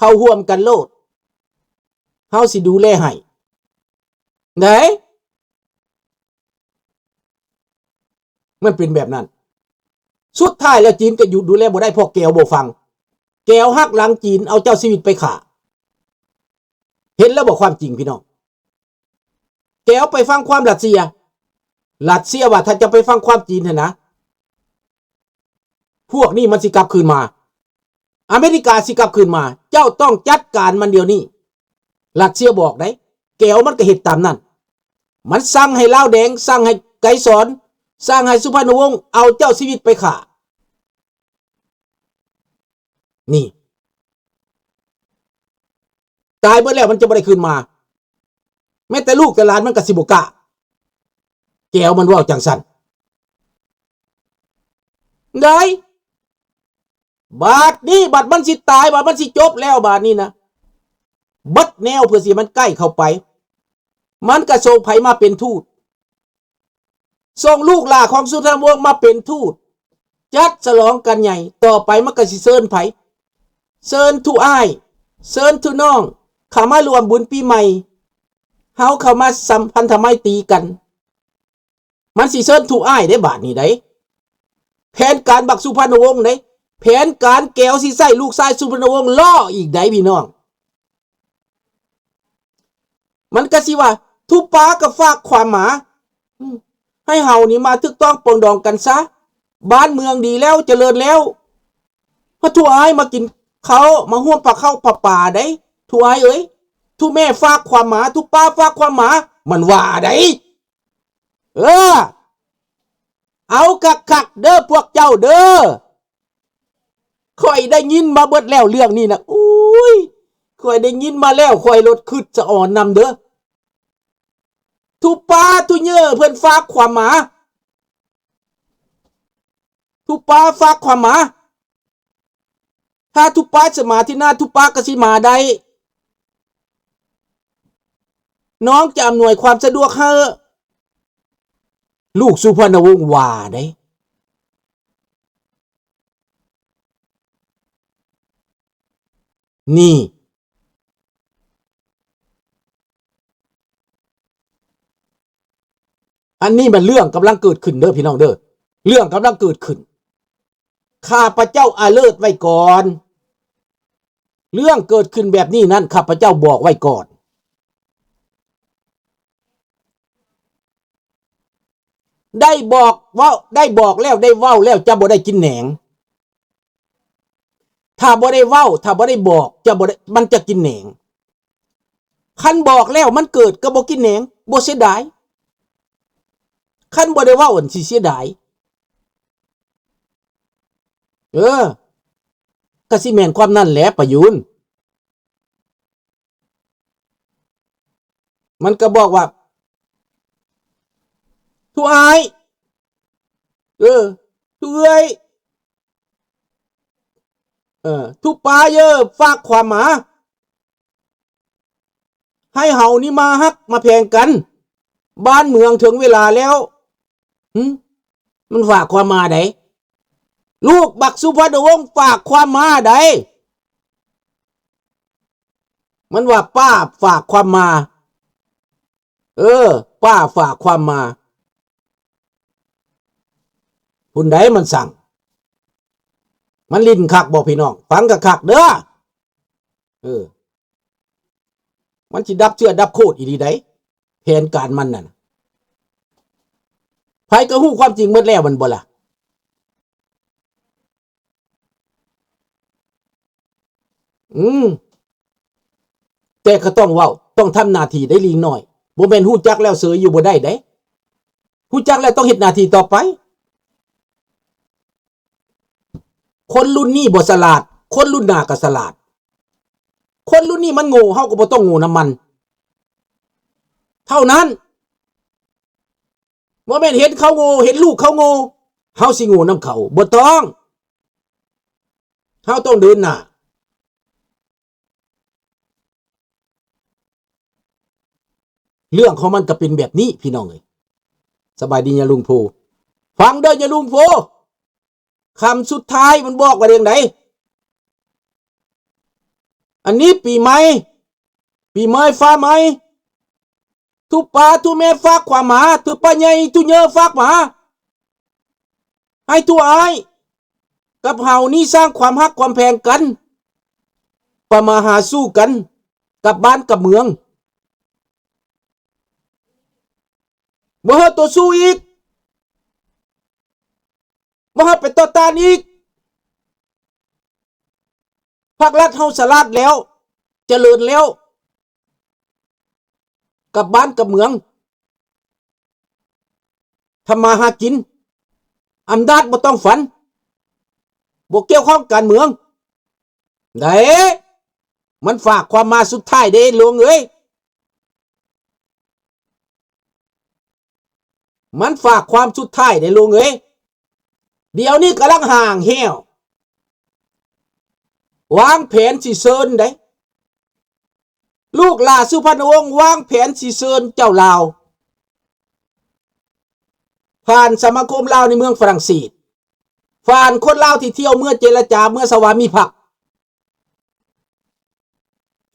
ເຂົ້າຮ່ວມກັນໂລດ ເຮົາຊິດູແລໃຫ້ ໄດ້ ມັນເປັນແບບນັ້ນ. ສຸດທ້າຍແລ້ວຈີນກໍຢູ່ ດູແລບໍ່ໄດ້ ເພາະແກວບໍ່ຟັງ. ແກວຫັກຫຼັງຈີນ ເອົາເຈົ້າຊີວິດໄປຂ້າ. ເຫັນແລ້ວບໍ່ຄວາມຈິງ ພີ່ນ້ອງ? ແກວໄປຟັງຄວາມຣັດເຊຍ. ຣັດເຊຍວ່າ ຖ້າເຈົ້າໄປຟັງຄວາມຈີນຫັ້ນນະ ພວກນີ້ມັນຊິກັບຄືນມາ. ອາເມລິກາຊິກັບຄືນມາ. ເຈົ້າຕ້ອງຈັດການມັນດຽວນີ້. ຣັດເຊຍບອກໄດ໋. ແກວມັນກໍເຮັດຕາມນັ້ນ. ມັນສັ່ງໃຫ້ລາວແດງ, ສັ່ງໃຫ້ໄກສອນ, ສັ່ງໃຫ້ສຸພານຸວົງເອົາເຈົ້າຊີວິດໄປຂ້າ. ນີ້ ຕາຍເບິດແລ້ວມັນຈະບໍ່ໄດ້ຄືນມາ. ແມ້ແຕ່ລູກແຕ່ຫຼານມັນກໍຊິບໍ່ກ້າ. ແກວມັນເວົ້າຈັ່ງຊັ້ນ. ໄດ້ ບາດນີ້ ບາດມັນຊິຕາຍ ບາດມັນຊິຈົບແລ້ວ ບາດນີ້ນະ ເບິດແນວເພື່ອຊິໃຫ້ມັນໃກ້ເຂົ້າໄປ. ມັນກໍສົ່ງໃຜມາເປັນທູດ? ສົ່ງລູກຫຼ້າຂອງສຸພານຸວົງມາເປັນທູດ. ຈັດສະຫຼອງກັນໃຫຍ່. ຕໍ່ໄປມັນກໍຊິເຊີນໃຜ? ເຊີນທູອ້າຍ, ເຊີນທູນ້ອງ ເຂົ້າມາຮ່ວມບຸນປີໃໝ່, ເຮົາເຂົ້າມາສຳພັນທະໄມຕີກັນ. ມັນຊິເຊີນທູອ້າຍເດ້ ບາດນີ້ໄດ໋. ແຜນການບັກສຸພານຸວົງເດ້. ແຜນການແກວຊິໃຊ້ລູກຊາຍສຸພານຸວົງລໍ້ອີກໄດ໋ ພີ່ນ້ອງ. ມັນກະຊິວ່າ ທູປາກໍຝາກຄວາມມາ ອືມ ໃຫ້ເຮົານີ້ມາຖືກຕ້ອງປອງດອງກັນຊະ. ບ້ານເມືອງດີແລ້ວ ຈະເລີນແລ້ວ. ພະທູອ້າຍມາກິນເຂົ້າ ມາຮ່ວມພາເຂົ້າພາປາໄດ໋ ທູອ້າຍເອີຍ. ທູແມ່ຝາກຄວາມມາ ທູປ້າຝາກຄວາມມາ ມັນວ່າໄດ໋. ເອີ ເອົາຄັກໆເດີພວກເຈົ້າເດີ. ຂ້ອຍໄດ້ຍິນມາເບິດແລ້ວເລື່ອງນີ້ນະ. ໂອ້ຍ ຂ້ອຍໄດ້ຍິນມາແລ້ວ ຂ້ອຍໂລດຄຶດສະອອນນຳເດີ. ທູປ້າທູເຍີເພິ່ນຝາກຄວາມມາ ທູປ້າຝາກຄວາມມາ. ຖ້າທູປ້າຈະມາທີ່ໜ້າ ທູປ້າກໍຊິມາໄດ້. ນ້ອງຈະອຳນວຍຄວາມສະດວກໃຫ້. ລູກສຸພານຸວົງວ່າເດ້. ນີ້ ອັນນີ້ມັນເລື່ອງກຳລັງເກີດຂຶ້ນເດີພີ່ນ້ອງເດີ. ເລື່ອງກຳລັງເກີດຂຶ້ນ. ຂ້າພະເຈົ້າອາເລີດໄວ້ກ່ອນ. ເລື່ອງເກີດຂຶ້ນແບບນີ້ນັ້ນ ຂ້າພະເຈົ້າບອກໄວ້ກ່ອນ. ໄດ້ບອກເວົ້າ ໄດ້ບອກແລ້ວ ໄດ້ເວົ້າແລ້ວ ຈະບໍ່ໄດ້ກິນແໜງ. ຖ້າບໍ່ໄດ້ເວົ້າ ຖ້າບໍ່ໄດ້ບອກ ຈະບໍ່ໄດ້ ມັນຈະກິນແໜງ. ຄັນບອກແລ້ວມັນເກີດກໍບໍ່ກິນແໜງ ບໍ່ເສຍດາຍ. ຄັນບໍ່ໄດ້ເວົ້າ ອັນຊິເສຍດາຍ. ເອີ ກໍຊິແມ່ນຄວາມນັ້ນແຫຼະປະຍຸນ. ມັນກໍບອກວ່າ ທຸອ້າຍ ເອີ ທຸເອື້ອຍ ເອີ ທຸປ້າເອີ ຝາກຄວາມມາ ໃຫ້ເຮົານີ້ມາຮັກມາແພງກັນ. ບ້ານເມືອງເຖິງເວລາແລ້ວ. ຫຶ? ມັນຝາກຄວາມມາໃດ? ລູກບັກສຸພານຸວົງຝາກຄວາມມາໃດ? ມັນວ່າປ້າຝາກຄວາມມາ. ເອີ ປ້າຝາກຄວາມມາ. ຜູ້ໃດມັນສັ່ງ? ມັນຫຼິ້ນຄັກບໍ່ພີ່ນ້ອງ? ຟັງຄັກໆເດີ. ເອີ ມັນຊິດັບເຊື້ອດັບໂຄດອີ່ຫຼີໃດ ແຜນການມັນນັ້ນ. ໃຜກໍຮູ້ຄວາມຈິງໝົດແລ້ວແມ່ນບໍ່ລະ? ອືມ ແຕ່ກໍຕ້ອງເວົ້າ ຕ້ອງທຳໜ້າທີ່ໄດ໋ ລີງນ້ອຍ. ບໍ່ແມ່ນຮູ້ຈັກແລ້ວເສີຍຢູ່ບໍ່ໄດ້ເດ້. ຮູ້ຈັກແລ້ວຕ້ອງເຮັດໜ້າທີ່ຕໍ່ໄປ. ຄົນລຸ້ນນີ້ບໍ່ສະຫຼາດ ຄົນລຸ້ນໜ້າກໍສະຫຼາດ. ຄົນລຸ້ນນີ້ມັນໂງ່ ເຮົາກໍບໍ່ຕ້ອງໂງ່ນຳມັນເທົ່ານັ້ນ. ບໍ່ແມ່ນເຫັນເຂົາໂງ່ ເຫັນລູກເຂົາໂງ່ ເຮົາຊິໂງ່ນຳເຂົາ ບໍ່ຕ້ອງ. ເຮົາຕ້ອງເດີນໜ້າ. ເລື່ອງຂອງມັນກໍເປັນແບບນີ້ພີ່ນ້ອງເອີຍ. ສະບາຍດີຍາລຸງໂພ. ຟັງເດີຍາລຸງໂພ. ຄຳສຸດທ້າຍມັນບອກວ່າຈັ່ງໃດ? ອັນນີ້ປີໃໝ່ ປີໃໝ່ຟ້າໃໝ່ ທຸກປ້າທຸກແມ່ຝາກຄວາມມາ ທຸກປ້າໃຫຍ່ທຸກເຍີຝາກມາ ໃຫ້ທຸກອ້າຍກັບເຮົານີ້ສ້າງຄວາມຮັກຄວາມແພງກັນ ປະມາຫາສູ່ກັນ ກັບບ້ານກັບເມືອງ ບໍ່ໃຫ້ຕໍ່ສູ້ອີກ ບໍ່ໃຫ້ໄປຕໍ່ຕ້ານອີກ. ພາກລັດເຮົາສະຫຼາດແລ້ວ ຈະເລີນແລ້ວ ກັບບ້ານກັບເມືອງ ທຳມາຫາກິນ ອຳນາດບໍ່ຕ້ອງຝັນ ບໍ່ກ່ຽວຂ້ອງການເມືອງ ໄດ້ ມັນຝາກຄວາມມາສຸດທ້າຍເດ້ ລຸງເອີຍ. ມັນຝາກຄວາມສຸດທ້າຍເດ້ລຸງເອີຍ ດຽວນີ້ກຳລັງຮ່າງແຮ້ວ ວາງແຜນຊິເຊີນໄດ໋ ລູກຫຼ້າສຸພານຸວົງ ວາງແຜນຊິເຊີນເຈົ້າລາວ ຜ່ານສະມາຄົມລາວໃນເມືອງຝຣັ່ງເສດ ຜ່ານຄົນລາວທີ່ທ່ຽວເມືອເຈລະຈາ ເມືອສະຫວາມີພັກ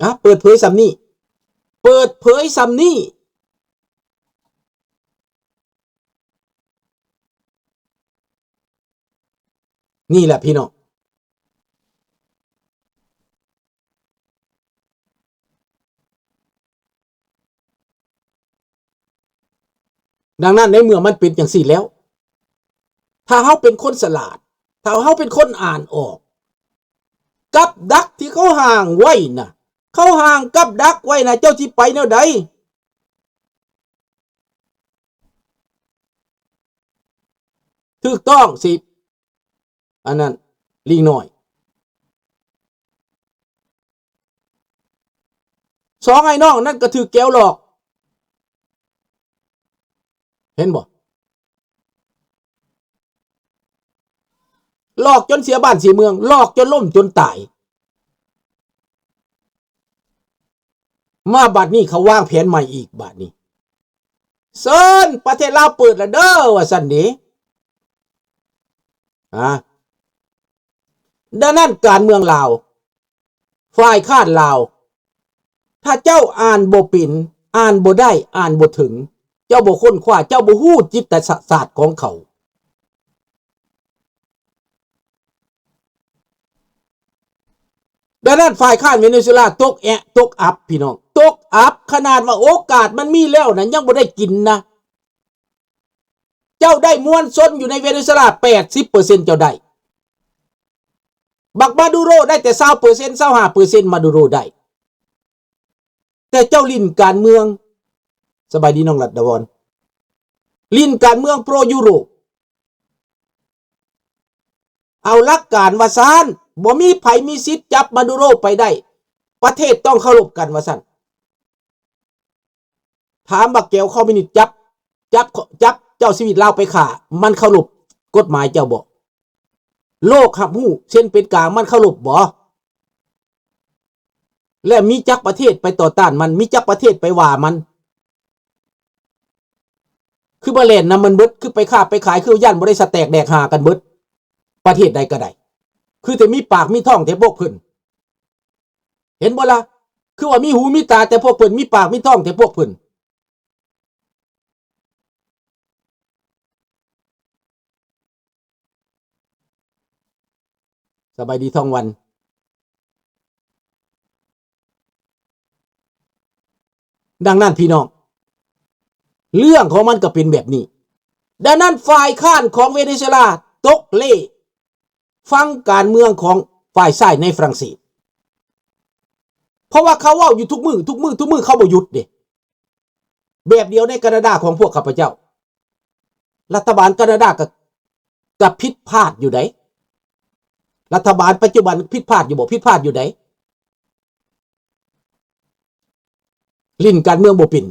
ອະ ເປີດເຜີຍສ່ຳນີ້ ເປີດເຜີຍສ່ຳນີ້ ນີ້ແຫຼະພີ່ນ້ອງ. ດັ່ງນັ້ນ ໃນເມື່ອມັນເປັນຈັ່ງຊີ້ແລ້ວ ຖ້າເຮົາເປັນຄົນສະຫຼາດ ຖ້າເຮົາເປັນຄົນອ່ານອອກ ກັບດັກທີ່ເຂົາຮ່າງໄວ້ນະ ເຂົາຮ່າງກັບດັກໄວ້ນະ ເຈົ້າຊິໄປແນວໃດ? ຖືກຕ້ອງຊິ ອັນນັ້ນ ລີງນ້ອຍ ສອງອ້າຍນ້ອງນັ້ນກໍຖືກແກວຫຼອກ ເຫັນບໍ່? ຫຼອກຈົນເສຍບ້ານເສຍເມືອງ ຫຼອກຈົນລົ້ມຈົນຕາຍ ມາບາດນີ້ເຂົາວາງແຜນໃໝ່ອີກ ບາດນີ້ເຊີນປະເທດລາວເປີດລະເດີ ວ່າຊັ້ນເດ. ອາ ດັ່ງນັ້ນການເມືອງລາວ ຝ່າຍຄ້ານລາວ ຖ້າເຈົ້າອ່ານບໍ່ເປັນ ອ່ານບໍ່ໄດ້ ອ່ານບໍ່ເຖິງ ເຈົ້າບໍ່ຄົ້ນຄວ້າ ເຈົ້າບໍ່ຮູ້ຈິດຕະສາດຂອງເຂົາ. ດັ່ງນັ້ນ ຝ່າຍຄ້ານເວເນຊູເອລາຕົກແອະ ຕົກອັບ ພີ່ນ້ອງ ຕົກອັບ ຂະໜາດວ່າໂອກາດມັນມີແລ້ວນະ ຍັງບໍ່ໄດ້ກິນນະ. ເຈົ້າໄດ້ມວນຊົນຢູ່ໃນເວເນຊູເອລາແປດສິບເປີເຊັນ ເຈົ້າໄດ້. ບັກມາດູໂຣໄດ້ແຕ່ຊາວເປີເຊັນ ຊາວຫ້າເປີເຊັນ ມາດູໂຣໄດ້. ແຕ່ເຈົ້າຫຼິ້ນການເມືອງ ສະບາຍດີນ້ອງລັດດາວອນ ຫຼິ້ນການເມືອງໂປຣຢູໂຣບ ເອົາຫຼັກການວ່າຊັ້ນ ບໍ່ມີໃຜມີສິດຈັບມາດູໂຣໄປໄດ້ ປະເທດຕ້ອງເຄົາລົບກັນວ່າຊັ້ນ. ຖາມບັກແກ້ວຄອມມິວນິດຈັບ ຈັບ ຈັບເຈົ້າຊີວິດລາວໄປຂ້າ ມັນເຄົາລົບກົດໝາຍເຈົ້າບໍ່? ໂລກຮັບຮູ້ເຊັ່ນເປັນກາງ ມັນເຄົາລົບບໍ່? ແລະມີຈັກປະເທດໄປຕໍ່ຕ້ານມັນ? ມີຈັກປະເທດໄປວ່າມັນ? ຄືມາແລ່ນນຳມັນເບິດ? ຄືໄປຄ້າໄປຂາຍ? ຄືຢ້ານບໍ່ໄດ້ສະແຕກແດກຫາກັນເບິດ? ປະເທດໃດກໍໄດ້ ຄືແຕ່ມີປາກມີທ້ອງແຕ່ພວກເພິ່ນ ເຫັນບໍ່ລະ? ຄືວ່າມີຫູມີຕາແຕ່ພວກເພິ່ນ ມີປາກມີທ້ອງແຕ່ພວກເພິ່ນ. ສະບາຍດີທອງວັນ. ດັ່ງນັ້ນພີ່ນ້ອງ ເລື່ອງຂອງມັນກໍເປັນແບບນີ້. ດັ່ງນັ້ນຝ່າຍຄ້ານຂອງເວເນຊູເອລາຕົກເລຝັ່ງການເມືອງຂອງຝ່າຍຊ້າຍໃນຝຣັ່ງເສດ ເພາະວ່າເຂົາເວົ້າຢູ່ທຸກມື້ ທຸກມື້ ທຸກມື້ ເຂົາບໍ່ຢຸດເດ້. ແບບດຽວໃນການາດາຂອງພວກຂ້າພະເຈົ້າ ລັດຖະບານການາດາກໍ ກໍຜິດພາດຢູ່ໃດ໋ ລັດຖະບານປັດຈຸບັນຜິດພາດຢູ່ບໍ່? ຜິດພາດຢູ່ໃດ໋. ຫຼິ້ນການເມືອງບໍ່ເປັນ.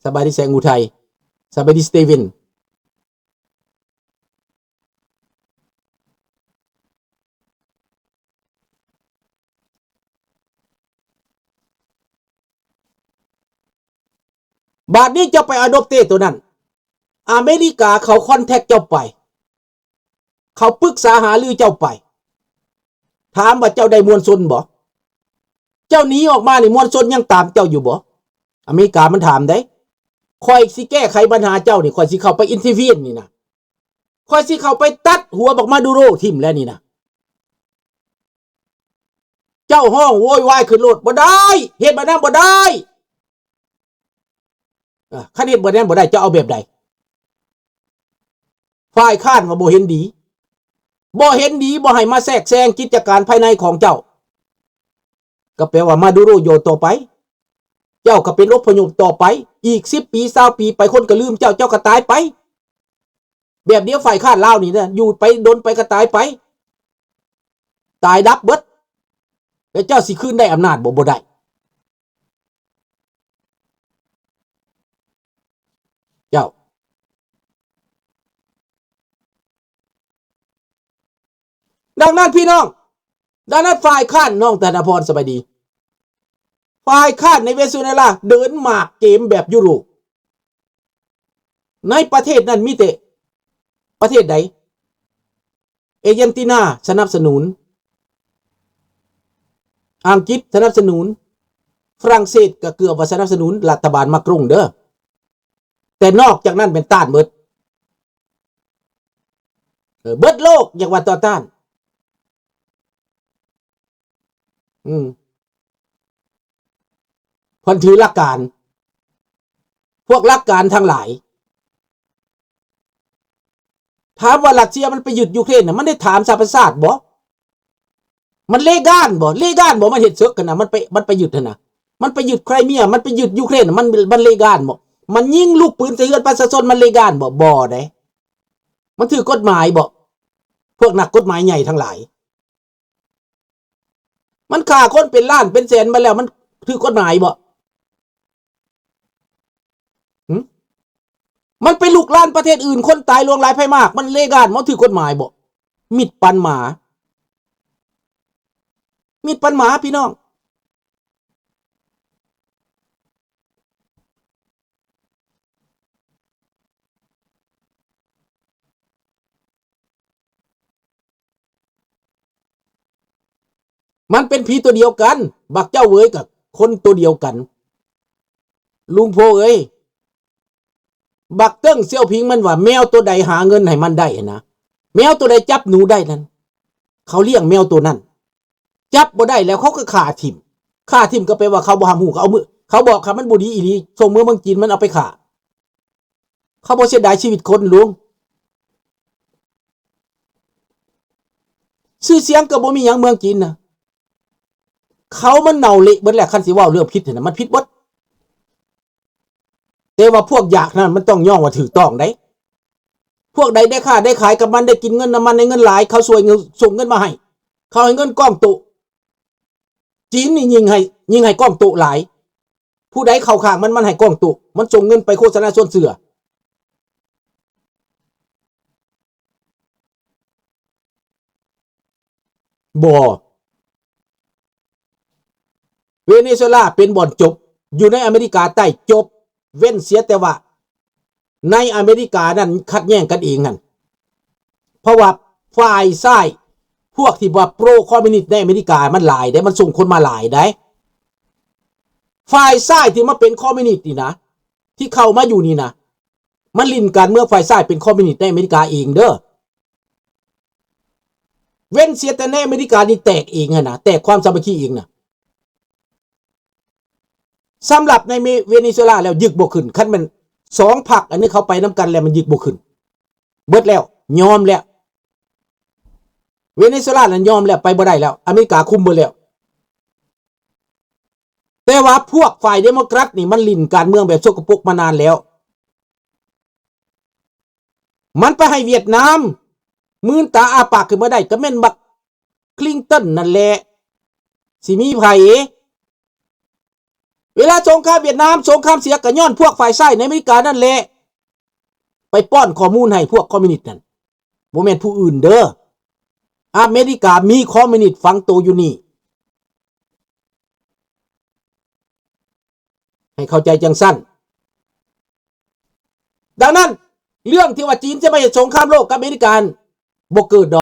ສະບາຍດີແສງອຸໄທ ສະບາຍດີສະເຕເວັນ. ບາດນີ້ເຈົ້າໄປອາໂດບເຕໂຕນັ້ນ ອາເມລິກາເຂົາຄອນແທັກເຈົ້າໄປ ເຂົາປຶກສາຫາລືເຈົ້າໄປ ຖາມວ່າເຈົ້າໄດ້ມວນຊົນບໍ່? ເຈົ້າໜີອອກມານີ້ ມວນຊົນຍັງຕາມເຈົ້າຢູ່ບໍ່? ອາເມລິກາມັນຖາມເດ້. ຂ້ອຍຊິແກ້ໄຂບັນຫາເຈົ້ານີ້ ຂ້ອຍຊິເຂົ້າໄປອິນເຕີເວັນນີ້ນະ ຂ້ອຍຊິເຂົ້າໄປຕັດຫົວບັກມາດູໂຣຖິ້ມແລ້ວນີ້ນະ. ເຈົ້າຮ້ອງໂວຍວາຍຂຶ້ນໂລດ ບໍ່ໄດ້ ເຮັດແບບນັ້ນບໍ່ໄດ້. ເອີ ຄັນເຮັດແບບນັ້ນບໍ່ໄດ້ ເຈົ້າເອົາແບບໃດ? ຝ່າຍຄ້ານວ່າບໍ່ເຫັນດີ ບໍ່ເຫັນດີ ບໍ່ໃຫ້ມາແຊກແຊງກິດຈະການພາຍໃນຂອງເຈົ້າ ກໍແປວ່າມາດູໂຣຢູ່ຕໍ່ໄປ ເຈົ້າກໍເປັນອົບພະຍົບຕໍ່ໄປ ອີກສິບປີ ຊາວປີໄປ ຄົນກໍລືມເຈົ້າ ເຈົ້າກໍຕາຍໄປ. ແບບດຽວຝ່າຍຄ້ານລາວນີ້ນະ ຢູ່ໄປດົນໄປກໍຕາຍໄປ ຕາຍດັບເບິດ ແລ້ວເຈົ້າຊິຄືນໄດ້ອຳນາດບໍ່? ບໍ່ໄດ້ ເຈົ້າ. ດັ່ງນັ້ນພີ່ນ້ອງ ດັ່ງນັ້ນຝ່າຍຄ້ານ ນ້ອງທະນາພອນ ສະບາຍດີ ຝ່າຍຄ້ານໃນເວເນຊູເອລາເດີນໝາກເກມແບບຢູໂຣບ ໃນປະເທດນັ້ນມີແຕ່ປະເທດໃດ? ເອເຈນຕິນາສະໜັບສະໜູນ, ອັງກິດສະໜັບສະໜູນ, ຝຣັ່ງເສດກໍເກືອບວ່າສະໜັບສະໜູນລັດຖະບານມາກຣົງເດີ້ ແຕ່ນອກຈາກນັ້ນແມ່ນຕ້ານເບິດ. ເອີ ເບິດໂລກຢາກວ່າຕໍ່ຕ້ານ. ອືມ ເພິ່ນຖືຫຼັກການ ພວກຫຼັກການທັງຫຼາຍ. ຖາມວ່າຣັດເຊຍມັນໄປຍຶດຢູເຄຣນນະ ມັນໄດ້ຖາມສະຫະປະຊາຊາດບໍ່? ມັນເລການບໍ່? ເລການບໍ່? ມັນເຮັດເສິກຫັ້ນນະ ມັນໄປ ມັນໄປຍຶດຫັ້ນນະ ມັນໄປຍຶດໄຄຣເມຍ ມັນໄປຍຶດຢູເຄຣນ ມັນ ມັນເລການບໍ່? ມັນຍິງລູກປືນໃສ່ເຮືອນປະຊາຊົນ ມັນເລການບໍ່? ບໍ່ເດ້. ມັນຖືກກົດໝາຍບໍ່? ພວກນັກກົດໝາຍໃຫຍ່ທັງຫຼາຍ ມັນຂ້າຄົນເປັນລ້ານເປັນແສນມາແລ້ວ ມັນຖືກກົດໝາຍບໍ່? ຫື? ມັນໄປລຸກລານປະເທດອື່ນ ຄົນຕາຍຫຼວງຫຼາຍໄພມາກ ມັນເລການບໍ່? ຖືກກົດໝາຍບໍ່? ມິດປັນໝາ ມິດປັນໝາ ພີ່ນ້ອງ. ມັນເປັນຜີຕົວດຽວກັນ ບັກເຈົ້າເອີຍ ກໍຄົນຕົວດຽວກັນ ລຸງໂພເອີຍ. ບັກເຕີງຊຽວຜິງມັນວ່າ ແມວຕົວໃດຫາເງິນໃຫ້ມັນໄດ້ຫັ້ນນະ ແມວຕົວໃດຈັບໜູໄດ້ນັ້ນ ເຂົາລ້ຽງແມວຕົວນັ້ນ ຈັບບໍ່ໄດ້ແລ້ວເຂົາກໍຂ້າຖິ້ມ ຂ້າຖິ້ມກໍແປວ່າເຂົາບໍ່ຮັບຮູ້ ເຂົາເອົາມື ເຂົາບອກ ຄັນມັນບໍ່ດີອີ່ຫຼີ ສົ່ງເມືອເມືອງຈີນ ມັນເອົາໄປຂ້າ ເຂົາບໍ່ເສຍດາຍຊີວິດຄົນ ລຸງ. ຊື່ສຽງກໍບໍ່ມີຫຍັງເມືອງຈີນນະ ເຂົາມັນເນົ່າເລະເບິດແລ້ວ ຄັນຊິເວົ້າເລື່ອງຜິດຫັ້ນນະ ມັນຜິດເບິດ. ແຕ່ວ່າພວກຢາກນັ້ນມັນຕ້ອງຍ້ອງວ່າຖືກຕ້ອງໄດ໋ ພວກໃດໄດ້ຄ້າໄດ້ຂາຍກັບມັນ ໄດ້ກິນເງິນນຳມັນ ໄດ້ເງິນຫຼາຍ ເຂົາຊ່ວຍເງິນ ສົ່ງເງິນມາໃຫ້ ເຂົາໃຫ້ເງິນກ້ອງໂຕະ. ຈີນນີ້ຍິ່ງໃຫ້ ຍິ່ງໃຫ້ກ້ອງໂຕະຫຼາຍ ຜູ້ໃດເຂົ້າຂ້າງມັນ ມັນໃຫ້ກ້ອງໂຕະ ມັນສົ່ງເງິນໄປໂຄສະນາຊວນເຊື່ອ. ບໍ່ ເວເນຊູເອລາເປັນບ່ອນຈົບ ຢູ່ໃນອາເມລິກາໃຕ້ຈົບ ເວັ້ນເສຍແຕ່ວ່າໃນອາເມລິການັ້ນຂັດແຍ່ງກັນເອງຫັ້ນ ເພາະວ່າຝ່າຍຊ້າຍ ພວກທີ່ວ່າໂປຣຄອມມິວນິດໃນອາເມລິກາມັນຫຼາຍເດ້ ມັນສົ່ງຄົນມາຫຼາຍໄດ໋ ຝ່າຍຊ້າຍທີ່ມາເປັນຄອມມິວນິດນີ້ນະ ທີ່ເຂົ້າມາຢູ່ນີ້ນະ ມັນຫຼິ້ນການເມືອງ ຝ່າຍຊ້າຍເປັນຄອມມິວນິດໃນອາເມລິກາເອງເດີ້. ເວັ້ນເສຍແຕ່ໃນອາເມລິການີ້ແຕກເອງຫັ້ນນະ ແຕກຄວາມສາມັກຄີເອງນະ. ສຳລັບໃນເວເນຊູເອລາແລ້ວຍຶກບໍ່ຂຶ້ນ ຄັນແມ່ນສອງພັກອັນນີ້ເຂົ້າໄປນຳກັນແລ້ວ ມັນຍຶກບໍ່ຂຶ້ນ ເບິດແລ້ວ ຍອມແລ້ວ ເວເນຊູເອລານັ້ນຍອມແລ້ວ ໄປບໍ່ໄດ້ແລ້ວ ອາເມລິກາຄຸມເບິດແລ້ວ. ແຕ່ວ່າພວກຝ່າຍເດໂມແຄຣດນີ້ ມັນຫຼິ້ນການເມືອງແບບສົກກະປົກມານານແລ້ວ ມັນໄປໃຫ້ຫວຽດນາມມືນຕາອ້າປາກຂຶ້ນມາໄດ້ ກໍແມ່ນບັກຄລິງຕັນນັ້ນແຫຼະ ຊິມີໃຜ? ເວລາສົງຄາມຫວຽດນາມ ສົງຄາມເສຍ ກໍຍ້ອນພວກຝ່າຍຊ້າຍໃນອາເມລິການັ້ນແຫຼະ ໄປປ້ອນຂໍ້ມູນໃຫ້ພວກຄອມມິວນິດນັ້ນ ບໍ່ແມ່ນຜູ້ອື່ນເດີ້. ອາເມລິກາມີຄອມມິວນິດຝັງໂຕຢູ່ນີ້ ໃຫ້ເຂົ້າໃຈຈັ່ງຊັ້ນ. ດັ່ງນັ້ນ ເລື່ອງທີ່ວ່າຈີນຈະມາເຮັດສົງຄາມໂລກກັບອາເມລິກາ ບໍ່ເກີດດ